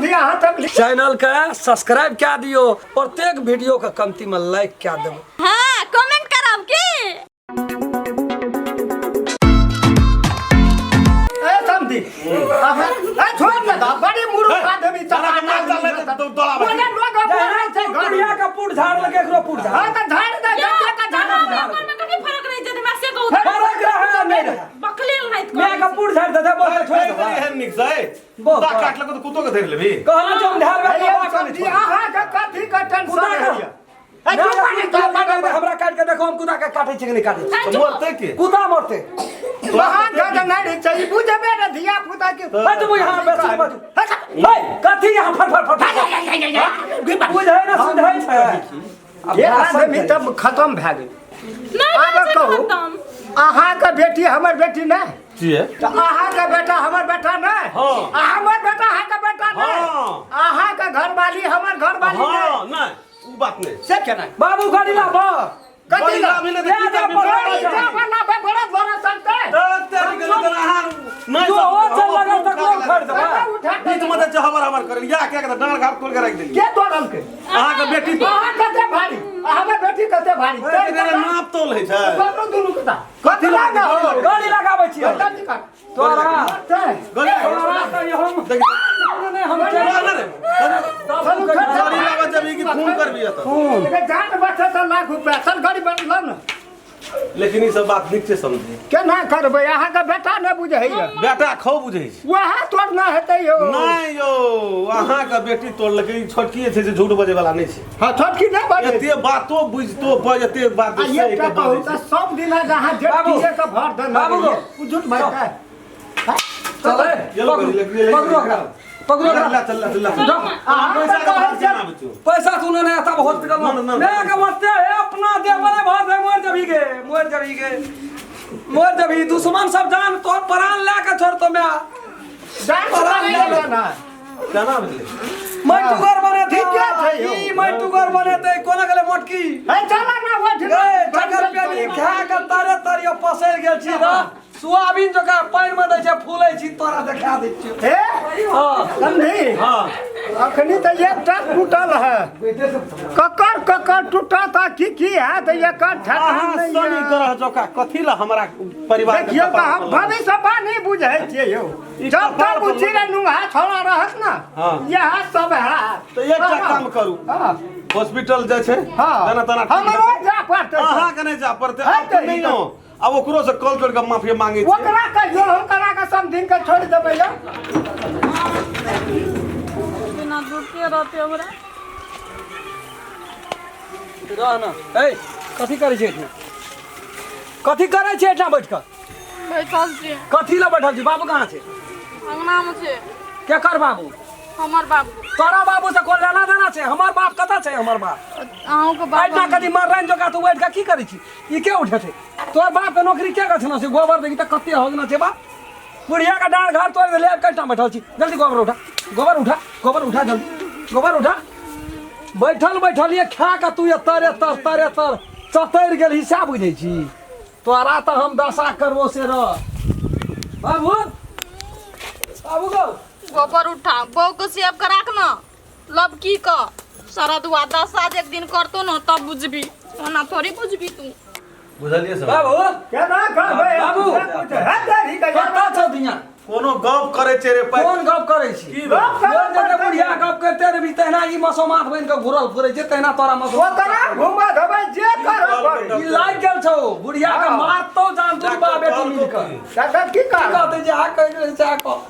समझी अहाँ तक चैनल के सब्सक्राइब कए दियो, प्रत्येक वीडियो के कमती में लाइक कए देबो। हाँ, कमेंट करब की। ए समझी अहाँ ए छोड़ ने दा, बड़ी मूर्ख आदमी चला के नाक डाल ले तो दौड़ा बा। बोले लोग बोले छै घर बुढ़िया के पुट झाड़ लगे, एकरो पुट झाड़। हां त झाड़ दे, जते का झाड़ दे। ओकर में कथी फरक रही छै हमरा से कहू। फरक रहे नहीं रहे, बकलेल नाइत मैं के पुट झाड़ देते बोलते छोड़ दे। एहन नीक छै बहुत। कुत्ता काटलक तऽ कुत्तो के धरि लेबही। कहलहुँ जे हम ढाल ए में समझी अहाँ के कथी के टेंशन कुत्ता के- होइया? ए चुप नहीं तो हमरा काट के देखो, हम कुत्ता के काटे छै कि नहीं काटे छै। तऽ मरतै के? कुत्ता मरते। वहाँ गज नहीं रही चाहिए, बुझबे रे धिया पुता के। हट बुझ, हाँ, बेसी नहीं बाजू। हे, कथी यहाँ फट फट फट बुझै ना सुझै छै। अब एक भाषण आदमी करै। तब खत्म भए गेल। नहीं आब भेल छै कहू। खतम। अहाँके बेटी हमर बेटी नहि? छियै। तऽ अहाँके बेटा हमर बेटा नहि? हाँ। आ हमर बेटा अहाँके बेटा नहि? हाँ। अहाँके घरवाली हमर घरवाली हँ नहि? नहि, ओ बात नहि। से केना? बाबू गाड़ी लाबो। कथी गाड़ी ला? लाबी नहि तऽ की करबी? गाड़ी जाबे लाबे बड़ा बड़ा सकते। तऽ तेरी गेलै तऽ अहाँ नहि जो हो सकबै, चल हम लगल अपन तकरो उठा खरीद के देबै। उठा के बीच में तऽ हबर हबर करल या के तऽ डाँड़ घाट तोड़ के राखि देलियै। के तोड़ल के? अहाँके बेटी तो अहाँ कते भारी आ हमर बेटी कते भारी? ए, नाप तोल होइ छै। दोनों दुनू के ता कथी लागे हो? गाड़ी लगाबै छियै। कथी कर तोरा गली तोरा तऽ हम नहीं, हम ना ना रे गाड़ी लाबऽ जेबही कि फोन करबी एतऽ? जान बचे तऽ लाख रुपया चल गाड़ी बनल ने। लेकिन ई सब बात नीक छै समझी। केना करबै? अहाँके बेटा नहि बुझैया। बेटा खौ बुझै छै। वएह तोड़ ना हेतै यौ। नहि यौ, अहाँके बेटी तोड़लकै, ई छोटकी छै जे झूठ बजै वाला नहि छै। हँ, छोटकी नहि बजै। एते बातो बुझतो बजते बात आ सही एकटा के कहू बजै तऽ छै। सब दिना जे अहाँ बाबू। जेठकीए के भर देने बाबू रहियै, गो। ओ झूठ बजतै? चल ये लो गाड़ी, ले, ले, ले। पकड़ो एकरा, पकड़ो एकरा। चल चल चल। जाओ। अहाँ पैसा तऽ के कहै बात छियै केना आबै छौ? पैसा तू नहीं तब हॉस्पिटल ना, में ना, ना। मैं के मरते है अपना दे बने भात है, मर जबी गे, मर जबी गे, मर जबी। दुश्मन सब जान तोर प्राण ला के छोड़ तो मैं जान प्राण ले ले ना। केना भेलै? मैं टुगर बने थे। ठीके छै यौ। ई मैं टुगर बने थे, कोना गेले मोटकी? हे चला ना ओठ। गे जगर पे भी खा के तारे तारे पसैर गेल छी र सोयाबीन जकाँ पानि में दै छै फूलै छी, तोरा देखा दै छियौ। हे हाँ। समझी। हाँ। अखनी तऽ एकटा टूटल है, ककर ककर टूटत आ की की है तऽ एकर ठेकान अहाँ नहि शनि यऽ। ग्रह जकाँ कथी ला हमरा परिवार के देखियौ तऽ कपार हम पर लागल? भविष्य नहीं बुझै छियै यौ। ई जब कपार तक पर उ चिड़ै नुंगा छोड़ा रहत ना हाँ। यह सब है। तऽ एकटा काम करू, हाँ। हॉस्पिटल जाइ छै हाँ। जेना तेना ठीक हमरो हेतै। जा पड़तै। अहाँके नहि जा पड़तै। है आब तऽ नहि यौ, आब ओकरो से कॉल जोड़ के माफी मांगे छियै। ओकरा कहियो हम करा के समधिन के छोड़ि देबै यौ। बिना दुखे रहते हमरा। रह ना। ए कथी करै छै एहिठिना? कथी करै छै एहिठिना बैठ कऽ? बैठल छी। कथी लए बैठल छी? बाबू कहाँ छै? अंगना में छै। केकर बाबू? हमर बाबू। तोरा बाबू से कोन लेना देना छै? हमर बाप कतऽ छै? हमर बाप अहूँ के बाप। एहिठिना कथी मरन जकाँ तू बैठ कऽ की करै छी? ई के उठे छै? तोर बाप के नौकरी के गछना छै? गोबर देखी तऽ कते हगना छै बाप। बुढ़िया के डाँड़ घर तोड़ देले। कहिटा बैठल छी? जल्दी गोबर उठा, गोबर उठा, गोबर उठा, जल्दी गोबर उठा। बैठल बैठल ये खा के तू ये तरे तर तरे तर चतरि गेल हिसाब बुझै छी। तोरा तऽ हम दशा करबो से रह। बाबू, बाबू गो। गोबर उठा, बहू के सेव करा के ना लबकी क शरदुआ दशा जे एक दिन करतो न तब बुझबी, ओना थोड़ी बुझबी तू। बुझलियै सब? बाबू। केना करबै? बाबू। हे तेरी के कतऽ छौ दिया? कोनो गप करै छै रे पाइ? कोन गप करै छी? की गप जोन करऽ जते पड़तै। बुढ़िया गप करते रहबी तहिना ई मसोमात बनि कऽ घुरल फिरै छै, तहिना तोरा मसोमात। ओकरा घुमा देबै जे करऽ पड़ै। ई लागि गेल छौ बुढ़िया के। हाँ। मारतौ जान तू बा बेटी मिल कऽ। दादा की की कर कहतै जे आ कहि गेलै से आ कह।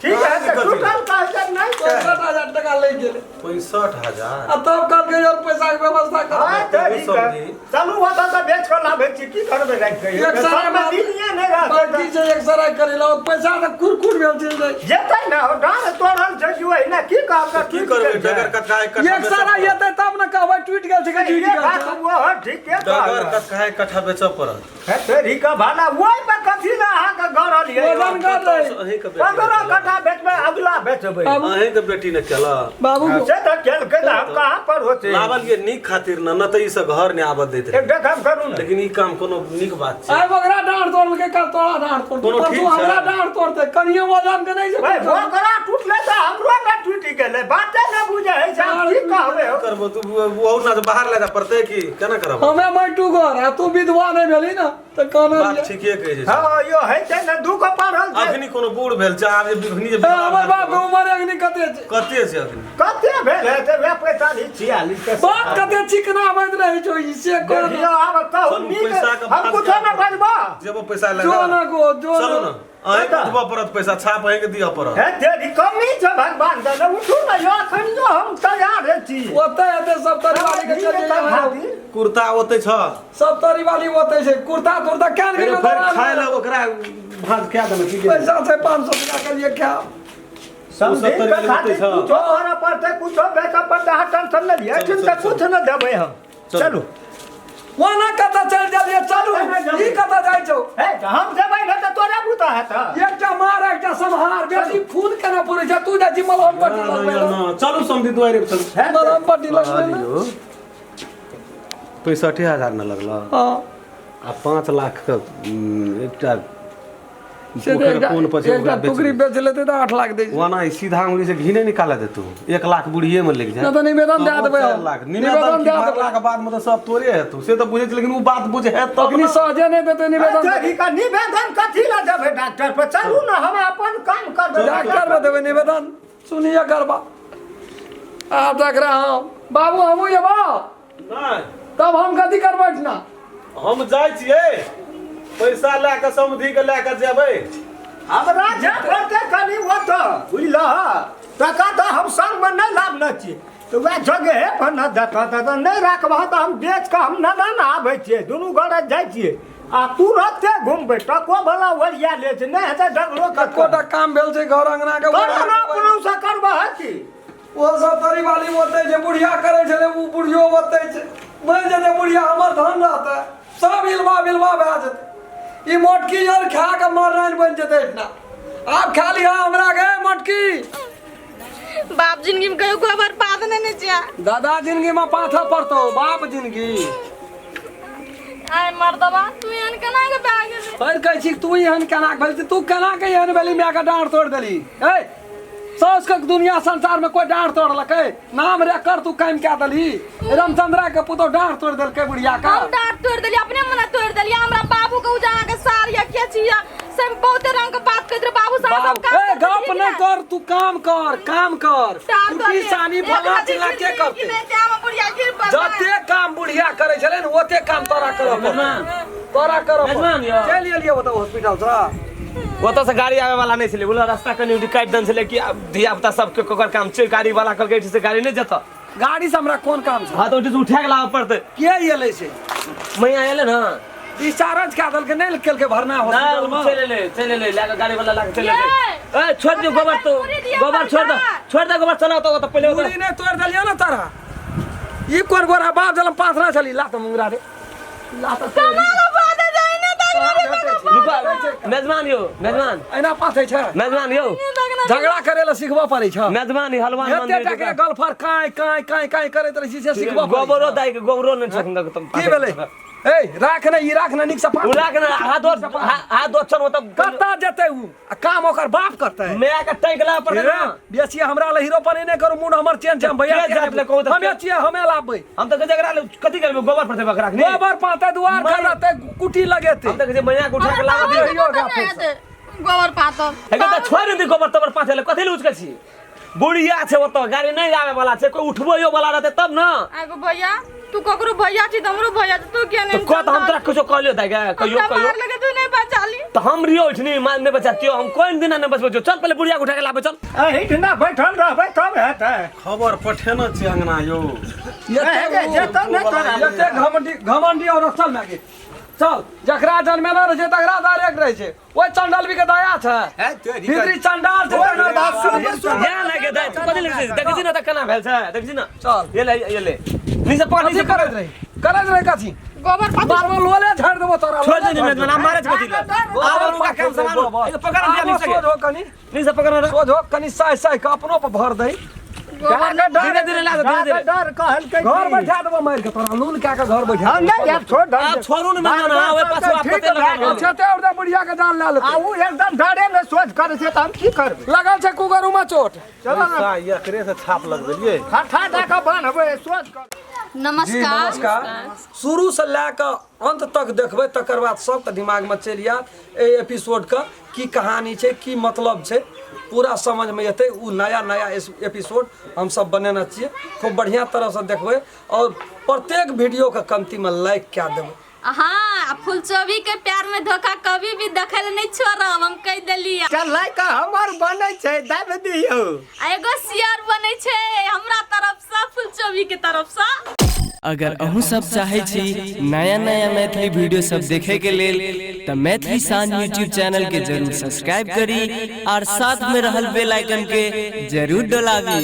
ठीक है तऽ टूटल कहै नहि छै। 65,000 टका लागि गेलै। 65,000 आ तब कहलकै यार पैसा के व्यवस्था कर। हाँ, तेरी के। समझी। चलू ओतऽ से बेच कऽ लाबै छी, की करबै राखि कऽ? एक सराय सबमे बात- दिनिये नहि रहतै बाकी तऽ छै एक सराय करै ला पैसा तऽ कुरकुर भेल चलि जाइ। जेतै ने हो, डाँड़ तोड़ल छै कि ओहिना की कहब तऽ की टूटि करबै गेल छै। डगर कटका एक कट्ठा एक सराय एतै तब ने कहबै टूटि गेल छै कि जुटि ये गेल बात छै। ओहो ठीके डगर कहलक। कटका एक कट्ठा बेचऽ पड़त। हे तेरी के भाला, ओहि पर कथी ने अहाँके गड़ल ये? वजन कर लै। अहींके बेटी 15 कट्ठा बेचबै, अगला बेचबै। बाबू। अहींके बेटी ने केलक। बाबू। से तऽ केलकै तऽ हम कहाँ पर होते। लावल ये नीक खातिर न, न तऽ ई सब घर नहि आबऽ दैत रहै। एकटा काम करू ने। लेकिन ई काम कोनो नीक बात छै? आइ ओकरा डाँड़ तोड़लकै। के कल तोरा डाँड़ तोड़तौ, कोनो परसू ठीक छै। हमरा डाँड़ तोड़तै। कनियो वजन के नहि छै। भाई कुछो। ओकरा टूटले तऽ हमरो ने टूटि गेलै, बाते ने बुझै है से हम की कहबै हो। करबो तू और ना बाहर ले जा पड़ते कि केना करब? हमे मैटू घर आ तू विधवा नहि भेली ने तऽ कहने बात रहियै। ठीके कहै छै। हँ यो है छै ने दू गो पढ़ल छै। अखनी कोनो बूढ़ भेल छै आब जे अखनी जे ए, हमर बाप के उमर अखनी कते छै? कते छै अखनी? कते भेल है तऽ वएह 45 46 के। बाप कते चिकना आबैत रहै छौ ई से कर। देखियौ आब कहू चलू, नीक पैसा के हम बात कुछो ने बजबा। जेबो पैसा लगा। जो ना गो जो। चलू ना, अहीं के उठबऽ पड़त, पैसा छाप अहीं के दिअ पड़त। हे तेरी कमी छै भगवान दने, उठू ने यो, अखन यो हम तैयार छी। ओते हेतै सब तरी वाली के चलि जइयै। कुर्ता ओते छ। सब तरी वाली ओते छै, कुर्ता तुर्ता केन फेर गेलो। खाय ले ओकरा भात खा देने की। पैसा छै 500 टका के लिए खाओ। समझी सत्तर के किलो खातिर छै। कुछो करऽ पड़तै, कुछो बेचऽ पड़तै, अहाँ टेंशन नहि लिअ, एखन तऽ कुछ नहि देबै हम। चलू। चलू। ओना कतऽ चलि जाइए? चलू, ई कतऽ जाइ छौ? हे तऽ हम जेबै ने तऽ तोरे बुता हेतऽ। एकटा मार एकटा सम्हार, बेटी खून केना पुरै छै, तू जाइ छी मलहम पट्टी लगबै लए। ना, चलू समधी दुआरे पर चलू। हे मलहम पट्टी लगबै लए। 65,000 न लगल। हँ। आ 5 लाख के एकटा से तऽ पोखरि एकटा कोन पर छै एकटा ओकरा बेच। टुकड़ी बेच लेतै तऽ 8 लाख दै छै। ओना ई सीधा उंगली से घी नहि निकाले देतू, 1 लाख बुढ़िए में लग जाए। नहि तऽ निवेदन दए देबै हम। 4 लाख निवेदन निवेदन दए देबै। भरला के बाद में तऽ सब तोरे हेतू, से तऽ बुझै छी, लेकिन उ बात बुझे तब अखनी ने। सहजे नहि देतै निवेदन। तेरी का निवेदन कथी लए देबै डॉक्टर पर? चलू ने, हम अपन काम करबै। डॉक्टर मे देबै निवेदन, सुनिए करबा आब तकरा हम बाबू हमहूँ जेबो। नहि। तब हम कथी करबै एहिठिना? हम जाइ छियै पैसा लए कऽ, समधि के लए कऽ जेबै। हमरा जे पड़तै कनि ओतऽ बुझलह, टका तऽ हम संगमे नहि लाबने छी, तऽ वएह जगहे पर ने देतह तऽ नहि राखबह तऽ हम बेच कऽ हम ने ने आबै छियै, दुनू गोरे जाइ छियै आ तुरते घुमबै, टको भला ओरिया ले छै, नहि हेतै डगलो। कतकोटा काम भेल छै घर अंगना के। करो ने, अपनो से करबह की? ओ सब तरी वाली ओतै छै, बुढ़िया करै छलै, ओ बुढ़ियो ओतै छै। मरि जेतै बुढ़िया, हमर धन रहतै सब इलबा बिलबा भए जेतै। ई मोटकी आर खा कऽ मरनाइ बनि जेतै एहिठिना। आब खा लिहऽ हमरा गे मोटकी। बाप जिंदगी में कहियो गोबर पात नहीं छै। दादा जिंदगी में पाथर पड़तौ, बाप जिंदगी। आय मर्दबा, तू एहन केना के भए गेलै? फेर कहै छी तू एहन केना के भेल? तू केना के एहन भेली? मायके डाँड़ तोड़ि देली। ए साउस के दुनिया संसार में कोई डाँड़ तोड़लकै? नाम रेकर तू कायम कए देलही। रामचंद्रा के पुतोह डाँड़ तोड़ि देलकै बुढ़िया के। हम डाँट तोड़ देलियै? अपने मने तोड़ देलियै। हमरा बाबू के उजा के सार या के छिया सब बहुते रंग के बात कहैत रहे बाबू साहब। बाप सब काम ए गप नहि कर तू, काम कर, काम कर। कुटी सानी फला चिल्ला के करतै? जते काम बुढ़िया करै छलै ने, ओते काम तोरा करऽ पड़तौ, तोरा करऽ पड़तौ। मेजबान यौ। चलि एलियै ओतऽ हॉस्पिटल सँ? ओतऽ से गाड़ी आबै वाला नहि छलै, बोला रास्ता कनि उठी काटि देने छलै कि आब धिया पुता सबके ककर काम छै। गाड़ी वाला कहलकै एहिठाम से गाड़ी नहि जेतऽ। गाड़ी से हमरा कोन काम छै? हँ, तऽ ओहिठाम से उठा के लाबऽ पड़तै। के एलै से? मैया एलै ने। डिस्चार्ज कए देलकै? नहि केलकै भरना नहि। हॉस्पिटल मे? चलि एलै, चलि एलै लए कऽ, गाड़ी वाला लए कऽ चलि एलै। ए छोड़ि दियौ गोबर तो, गोबर छोड़ि दऽ, छोड़ि दऽ गोबर, चलाउ तऽ ओतऽ पहिले ओतऽ। पूरी नहि तोड़ि देलियै ने तोरा? ई कोन गोरा बाप जलम पाथरा छली? ला तऽ मुंगरा रे, ला तऽ तोड़ि। रुका मेजबान यौ, मेजबान। एना पाथै छै? मेजबान यौ। झगड़ा करे ला सिखबऽ पड़ै छै। मेजबान ई हलवान एते मंदिर टा के गल्फर काँय काँय काँय काँय करैत रहै छी से सिखबऽ पड़ै गोबरो छै। दाइ के गोबरो नहि छखन की भेलै? ए राख ने, ई राख ने नीक से पाथ। उड़ा के ने हाथ धो, हाथ धो, चल ओतऽ। कतऽ जेतै उ? आ काम ओकर बाप करतै? माय के टैक ला पड़तै हे, ने। बेसी हमरा लए हीरो पने नहि करू, मूड हमर चेंज छै, हम भैया के जात ले कहू तऽ हमे छियै, हमे लाबबै। हम तऽ कहै छियै एकरा ले कथी करबै, गोबर पर देबै एकरा? गोबर पाते, दुआर खड़ते, कुटी लगेतै। हम तऽ कहै छियै मैया के उठा के लाबऽ दियौ। दियौ ओकरा फेरसँ। गोबर पातब। एकर तऽ छोड़ि दे गोबर तोबर पाथे ले, कथी ले उचकै छी? बुढ़िया छै ओतऽ, गाड़ी नहि आबै वाला छै, कोई उठबैयो वाला रहतै तब ने। आगो भैया, तू ककरो भैया छी तऽ हमरो भैया छी, तू किया तऽ नहीं? कह तऽ हम तोरा किछो कहलियो दाइ गे? कहियो हमरा कहियो। मार लगे, तू नहीं बचाली। तऽ हम रियो उठनी मार नहि बचातियो, हम कोन दिना नहि बचबै छौ। चल, पहिले बुढ़िया के उठा के लाबै चल। एहिठिना बैठल रहबै तब हेतै? खबर पठेने छी अंगना यौ। एते जेतौ नहि तोरा। एते घमंडी घमंडी और चल मागे चल। जकरा जन्मेला रहै छै तकरा डायरेक्ट रहै छै। ओहि चंडालवी के दया छै। हे तोरी। भितरी चंडाल छै तकरा बाप, सुन, सुन। ध्यान है के दाइ, तू कथी ले देखै छी ने तऽ केना भेल छै, देखै छी ने? चल। ये ले, ये ले, नीचे पकड़। कथी नीचे करैत रही, करैत रही कथी? गोबर पात। बार बार लोले झाड़ि देबो तोरा। छोड़ दे मेजबान, हम मारे छी कथी ले? आब हुनका काम सामान पकड़, आबो नीचे सोझ हो कनि। नीचे पकड़। सोझ हो कनि, साइ साइ के अपनो पर भर दही। गोबर धीरे धीरे ला दे, धीरे धीरे। डर कहलकै घर की? बैठा देबो मारि के तोरा लूल कए के घर बैठा हम नहीं आब छोड़ दम आब छोड़ू ने मना ना ओए पाछू आब ठीक कते भए लगल अच्छा ते और बुढ़िया के जान ला आ लेतै उ एकदम डरे ने सोच करै छै तऽ हम की करबै लगल छै कुगरू में चोट चलो ने एकरे से छाप लगबेलियै खट्ठा दए कऽ बान्हबै सोच कर जी नमस्कार नमस्कार शुरू से लए कऽ अंत तक देखबै तकर बाद सबके दिमागमे चलि जायत एहि एपिसोडके की कहानी छै की मतलब छै पूरा समझमे एतै ओ नया नया एपिसोड हमसब बनेने छियै खूब बढ़िआँ तरहसँ देखबै और प्रत्येक वीडियोके कमतीमे लाइक कए देबै। हाँ, फुलचोभी के प्यार में धोखा कभी भी देखे ले नहीं छोड़ब, हम कह देली। चल लाइक हमर बनै छै दाबि दियौ। आ एगो शेयर बनै छै हमरा तरफ से, फुलचोभी के तरफ से। अगर अहूँ सब चाहे छी नया नया मैथिली वीडियो सब देखे के लेल त मैथिली शान यूट्यूब चैनल के जरूर सब्सक्राइब करी और साथ में रहल बेल आइकन के जरूर डोलाबी।